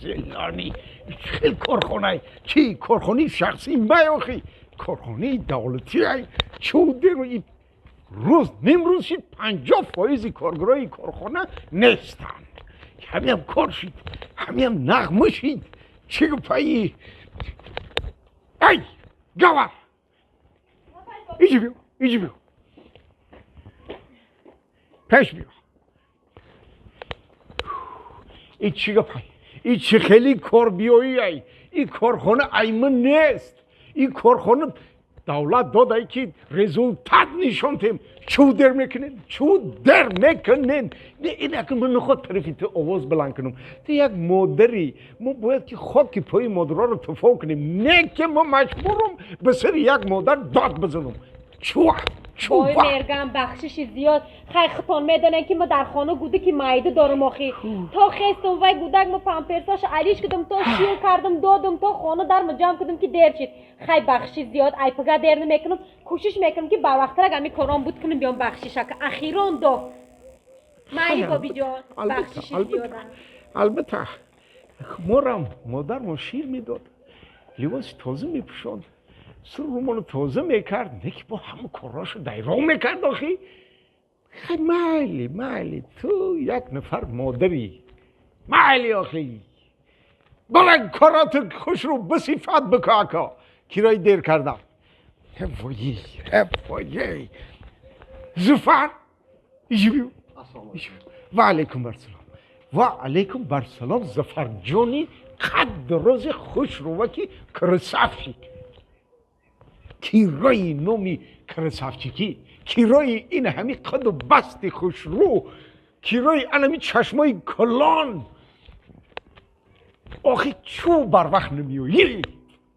Зелани хел корхонай, чӣ корхонаи шахсӣ май, охи корхонаи давлатиай. Чӯ деру и рӯз нимрӯз шид, 50 фоизи коргарои корхона нестанд. Ҳамиам кор шид, ҳамиам нағма шид. Чӣ гапаи? Ай, гавар, иҷи биё, иҷи биё, пеш биё. И чӣ гапай? И чӣ хели кор биёӣ? Ай, и корхона айма нест, и корхона давлат додай, ки результат нишон тем. Чӯ дер мекунен, чӯ дер мекунен? Ин акн ман наход тарафи ту овоз баланд кунам. Ту як модарӣ, мо бояд ки хоки пои модараро туфо кунем. Не ки мо маҷбурум ба сари як модар дод бизанам. Чӯ? Чӯ? Ой, мергам, бахшиши зиёд. Хай, худтон медонем, ки мо дар хона гудаки майда дорум. Охи, то хестум, вай гудак мо памперсоша алиш кардам, то шир кардам додум, то хона дарма ҷамъ кардам, ки дер шид. Хай, бахшиши зиёд, айпага дер намекунам. Кӯшиш мекунам, ки барвақттарак ами корон буд кунам, биём. Бахшишака, ахирон до майли, бобиҷон, бахшиши зиёд. Албатта, морам модармон шир медод, либоси тоза мепӯшонд, суррумоно тоза мекард, не ки бо ҳама корҳошо дайрон мекард. Охи, хай, майли, майли, ту як нафар модарӣ, майли. Охи, бала, корото хушрӯ бисифат бикӯ. Ака, кирои дер кардам. Вои, вои, Зуфар, иҷи биё. Ва алайкум барсалом, ва алайкум барсалом. Зафарҷони қад рози хушрӯваки красавчик, кирои номи красавчикӣ, кирои ин ҳами қаду басти хушрӯ, кирои анами чашмои калон. Охи, чӯ барвақт намеоӣ?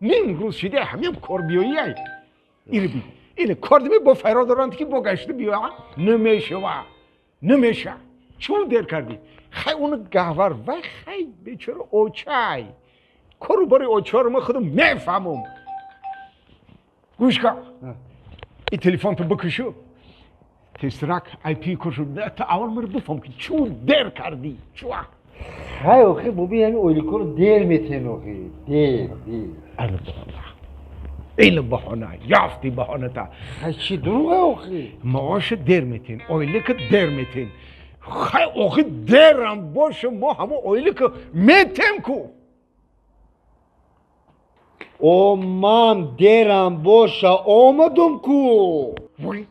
Ним рӯз шида, ҳамиам кор биёӣ. Ири би, ин кор дими, бо файро доранд, ки бо гашта биёа. Намешава, намеша. Чӯ дер кардӣ? Хай, он гаҳвар вай, хай, бечора очай, кору бори очаро ма худам мефаҳмам. Гӯш ка, и телефонто бикушу, тезрак айпи кушу, та аввал маро бифаҳм, ки чӯ дер кардӣ, чӯ? Хай, охи, боби, ҳами ойликоро дер метен, охи, дер, дер. Ана баҳона, ин баҳона ёфти, баҳоната. Хай, чӣ дурӯға, охи? Маоша дер метен, ойлика дер метен. Хай, охи, дерам боша, мо ҳамо ойлика метем ку. О, ман дерам боша, омадум ку. Вой.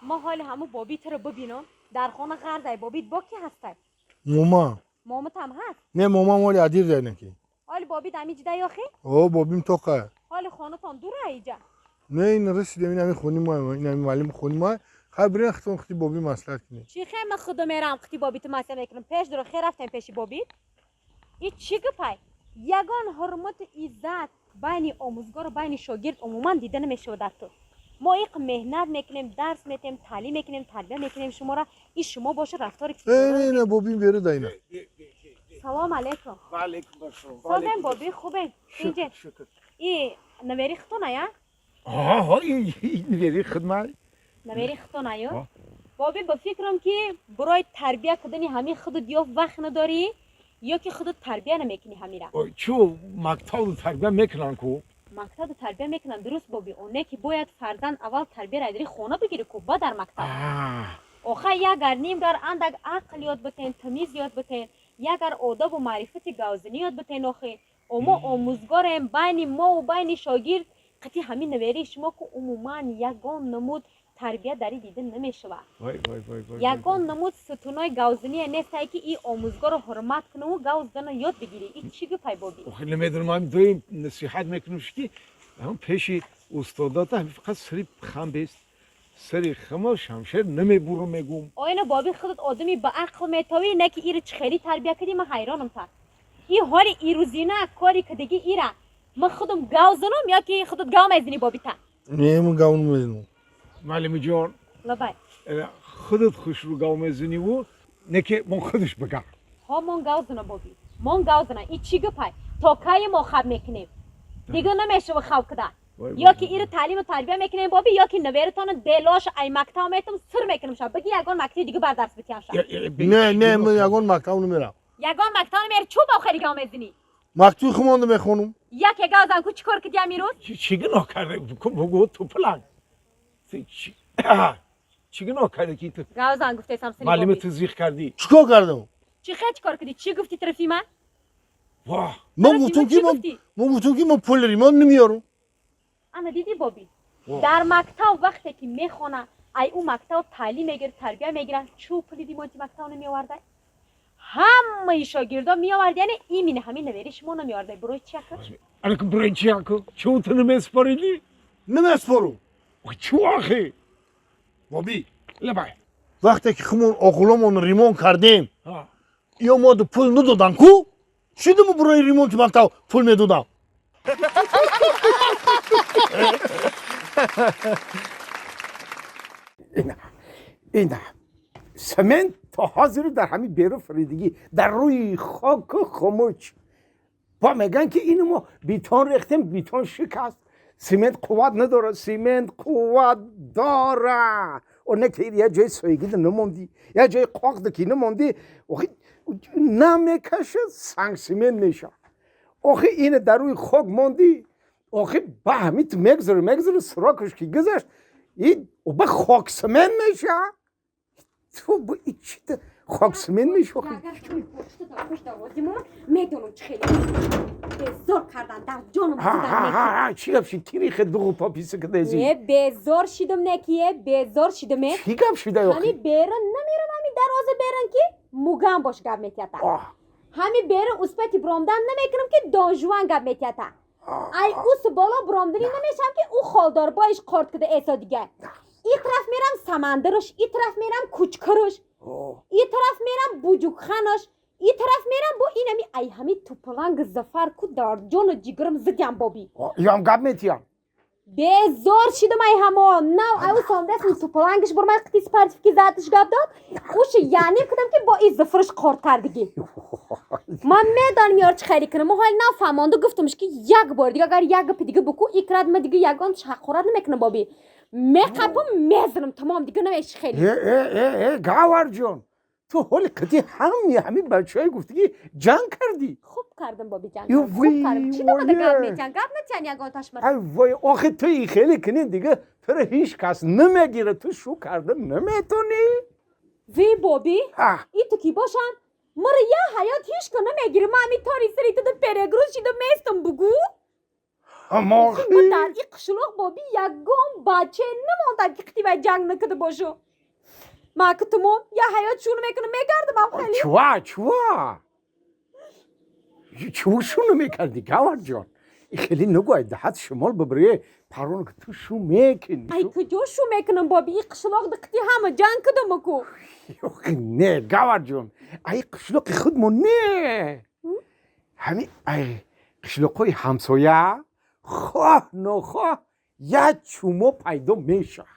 Мо ҳоли ҳаму бобитро бибинам, дар хона ғардай. Бобит бо ки ҳастай? Мома. Моматам ҳаст? Не, момам оли адир дайнаки. Ҳоли бобит ами ҷида ёхи? О, бобим тоқа. Ҳоли хонатон дура иҷа? Не, ин расидем, ин ами хони мо, ин ами маълими хони мо. Хай, бирен, хитон хити боби маслиҳат кунед. Чӣ хе, ма худо мерам, хити бобиту маслиҳат мекунам. Пеш дуро, хе, рафтем пеши бобит. И чӣ гапай? Ягон ҳурмату иззат байни омӯзгору байни шогирд умуман дида намешавад дар ту. Мо иқ меҳнат мекунем, дарс метем, таълим мекунем, тарбия мекунем шуморо, и шумо боша рафтори Не, не, бобим беру дайна. Салом алейкум. Ва алейкум ассалом. Созем, боби, хубем? Инҷе и навери хитоная? Оҳо, ин навери хидмат. Навери хитонаю, боби. Ба фикрам, ки барои тарбия кардани ҳамин худут ё вақт надорӣ, ё ки худут тарбия намекунӣ ҳамира. Чӯ, мактабу тарбия мекунанд ку. Мактабу тарбия мекунанд, дуруст, боби. Оне ки бояд фарзанд аввал тарбияро айдари хона бигирӣ ку, ба дар мактаб. Охай, ягар нимгар андак ақл ёд битен, тамиз ёд битен, ягар одобу маърифати гавзинӣ ёд битен. Охи, мо омӯзгорем, байни мову байни шогирд қити ҳамин наверии шумо ку умуман ягон намуд тарбия дари дида намешавад. Ягон намуд сутунои гавзиние нестае, ки и омӯзгорро ҳурмат кунаву гав зидана ёд бигирӣ. И чӣ гапай, боби? Охи, намедонам, ҳам доим насиҳат мекунам, ки ҳам пеши устодота фақат сари хам бест, сари хама шамшер намебурам, мегум. Оина, боби, худат одами ба ақл метавӣ, не ки иро чӣ хеле тарбия кардӣ, ман ҳайронам. Та и ҳоли ирӯзина кори кардагӣ, ира ман худам гав занам ё ки худат гав мезанӣ, бобита? Не, ман гав намезанам. Маълимиҷон. Лабай. Худат хушрӯ гав мезаниву, не ки мон худаш бигав. Ҳо, мон гав зана, боби, мон гав зана. И чӣ гапай? То кае мо хаб мекунем? Дига намешава хаб куда. Ё ки иро таълиму тарбия мекунем боби, ё ки навератона делош ай мактаб метум сир мекунем ша. Биги ягон мактаби дига бар дарс битиям ша. Не, не, ман ягон мактаб намерам. Ягон мактаб намери, чӯ ба охири гав мезанӣ? Мактаби хумонда мехонам. Як яга зан ку чӣ кор кардӣ амирӯз? Чӣ гуноҳ карда? Бугу тупаланг. Чӣ гуноҳ карда ки ту Гав зан гуфтесам сини. Муаллими ту зиқ кардӣ? Чӣ кор кардам? Чӣ хел чӣ кор кардӣ? Чӣ гуфтӣ тарафи ман? Воҳ! Ман гуфтам ки ман гуфтам ки ман пули ремонт намеёрам. Ана дидӣ боби? Дар мактаб вақте ки мехона, ай ӯ мактаб таълим мегирад, тарбия мегирад, чӯ пули ремонти мактаб намеоварда? Ҳамаи шогирдо меовард, яъне имини ҳамин навери шумо намеоварда. Барои чи ака? Ана ки барои чи ака? Чӯ ту намеспоридӣ? Намеспорам. Чӯ охи? Боби. Лабай. Вақте ки хумон оғломон ремонт кардем, ё мо пул надодан ку? Шидам барои ремонти мактаб пул медодам. Ина семент то ҳозир дар ҳамин беру фаридагӣ дар рӯи хоку хумуч. Ба мегӯянд ки ину мо бетон рехтем, бетон шикаст, семент қувват надорад. Семент қувват дора. Оне ки як ҷои соягида намондӣ, як ҷои қоқда ки намондӣ, охи намекашад, санг семент мешавад. Охи ина дар рӯи хок мондӣ, охи ба ҳамин ту мегузари, мегузари, срокаш ки гузашт, и ба хок семент мешавад. Ту бо и чи хок семент мешавад? Медонам чӣ хеле безор кардан дар ҷоном. Чӣ гап шид? Ки рехе дуғу пописа кадази? Е, безор шидам, не ки е, безор шидам е. Чӣ гап шида? Ҳами берун намерам, ҳами дарвоза берун ки мугам бош гап метията. Ҳами берун успети бромдан намекунам ки донжуан гап метията. Ай ус боло бромданӣ намешавам ки ӯ холдорбоиш қорт кида эсо дига. И тараф мерам самандарош, и тараф мерам кучкарош, и тараф мерам буҷукханош, и тараф мерам бо инами ай ҳами тупаланг Зафар ку дар ҷону ҷигарам зидям боби. Ём гап метиям. Безор шидам ай ҳамо. Нав ай ӯ сондасм тупалангиш бор ман қити спартивки затиш гап дод. Уш яъне кудам ки бо и Зафарш қорт кардагӣ. Ман медонам ёр чӣ хайри кунам. Ҳол нав фаҳмонду гуфтамш ки як бор дига агар як гапи дига буку икрад ма дига ягон ҳақорат намекунам боби. Меқапам мезанам тамом дига намеши хеле. Э э э э Гаварҷон, ту ҳоли қити ҳами ҳами бачаҳои гуфтагӣ ҷанг кардӣ. Хуб кардам боби, ҷанг хуб кардам. Чӣ дамада гап метиҳан? Гап натиҳан ягон ташмар. Ай вой, охи ту и хеле кунӣ дига туро ҳеҷ кас намегирад, ту шу карда наметонӣ. Ви боби, и ту ки бошам? Мара я ҳаёт ҳеҷ ка намегирӣ. Ман ҳами тори сари туда перегруз шида местам бугу. Дар и қишлоқ боби ягон бача намонда ки қити вай ҷанг накарда бошу. Ман ки тумом я ҳаёт шурӯъ мекунам, мегардам ам хеле. Чува, чува? Чува шурӯъ мекардӣ, Гаварҷон? Хеле нагӯ, ай даҳат шимол бибирӣ, парон ки ту шу мекунӣ. Ай куҷо шу мекунам боби? И қишлоқ диқти ҳама ҷанг кардам ку. Не, Гаварҷон, ай қишлоқи худмон не. Ҳами ай қишлоқҳои ҳамсоя хоҳ нохоҳ як чумо пайдо мешавад.